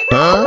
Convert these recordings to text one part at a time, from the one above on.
Hah?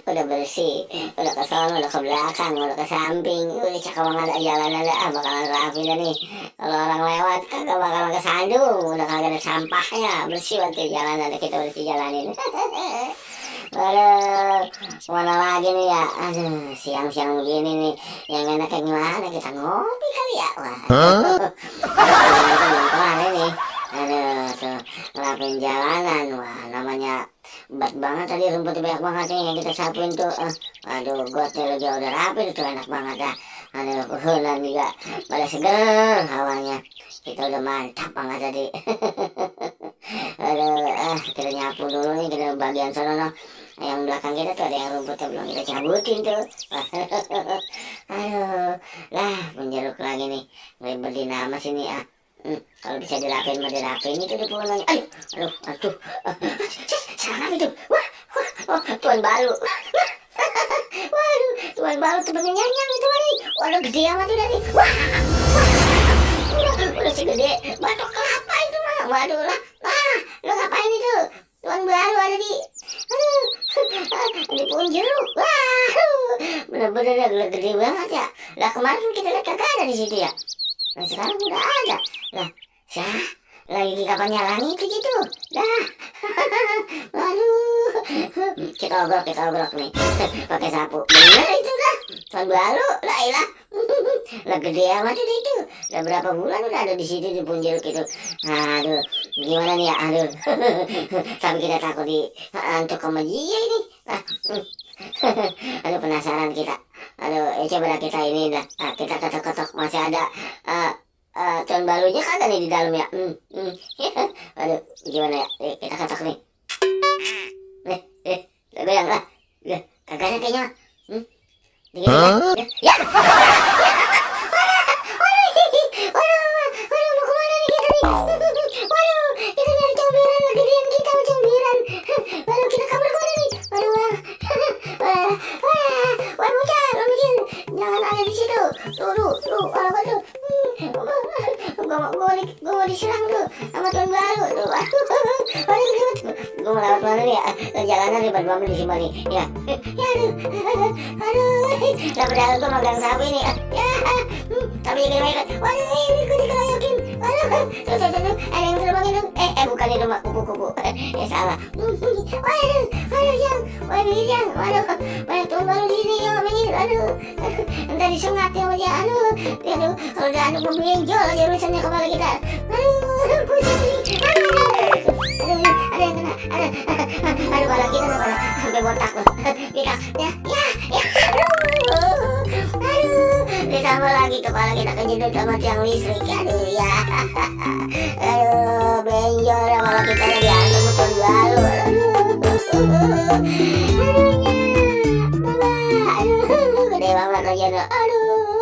Udah bersih, udah ke sono, udah ke belakang, udah ke samping, udah cakep banget jalan ada bakalan rapi dah nih. Kalau orang lewat kagak bakalan kesandung, udah kagak ada sampahnya, bersih banget jalan ada kita bersih jalanin. Aduh, mana lagi nih ya? Aduh, siang-siang begini nih, yang enaknya gimana kita ngopi kali ya? Wah, Hah? belum kelar ini. Aduh, tuh ngelapin jalanan, wah namanya bat banget tadi rumputnya banyak banget nih yang kita sapuin tuh. Aduh, gotnya juga udah rapi tuh enak banget dah. Aduh, puhulan juga pada seger hawanya. Kita udah mantap banget tadi. Aduh, kita nyapu dulu nih kita bagian sana no. Yang belakang kita tuh ada yang rumputnya belum kita cabutin tuh. Aduh, lah menjeruk lagi nih. Ngelibetin nama sini ah. Kalau bisa dirapiin mah dirapiin itu di puhulannya. Aduh. Serang itu. Wah, Tuan Balu. Waduh, Tuan Balu temennya nyanyang itu tadi. Waduh, gede amat itu tadi. Wah, udah segede batok kelapa itu mah. Waduh lah. Lo ngapain itu? Tuan Balu ada di. Aduh, di pohon jeruk. Wah, bener-bener gede banget ya. Lah kemarin kita lihat kagak ada di situ ya. Nah sekarang udah ada. Lah, lagi kapan nyalanya itu gitu. Dah. Waduh. Kita obrok nih. Pakai sapu. Bener itu dah. Tuan Balu, lah ilah. Lah gede amat itu. Udah berapa bulan udah ada di situ di punjil gitu. Aduh, gimana nih ya? Aduh. Sampai kita takut di antuk sama dia ini. Aduh penasaran kita. Aduh, coba kita ini dah. Kita ketok-ketok masih ada Tuan Balunya kagak nih di dalam ya. Aduh, gimana ya? Kita ketok nih. Goyang lah. Kagak ada kayaknya. Hah? Ya. Waduh, mau kemana nih kita nih? Waduh, kita nyari comberan lagi dengan kita comberan. Waduh, kita kabur kemana nih? Wah, bocah, lo bikin jangan ada di situ. Tuh, apa tuh? Gue mau diserang tuh sama Tuan Balu tuh. Waduh, gue mau lewat mana nih ya? Jalanan ribet banget di sini nih. Ya, aduh. Lah padahal gue magang sapi nih. Ya, tapi jangan. Waduh, ini gue dikeroyokin. Waduh, tuh, ada yang terbang itu. Bukan itu mah kupu-kupu. Salah. Waduh, banyak Tuan Balu di sini ya, minggir. Aduh, entar disengat ya sama dia. Aduh, kalau udah anu benjol aja urusannya kepala kita. Aduh, pusing nih. Aduh, ada yang kena. Aduh, kepala kita sampai botak loh. Ya. Aduh, ditambah lagi kepala kita kejedot sama tiang listrik. Aduh, ya. Aduh, benjol ya kepala kita lagi antum Tuan Balu. Aduh, gede banget lagi. Aduh.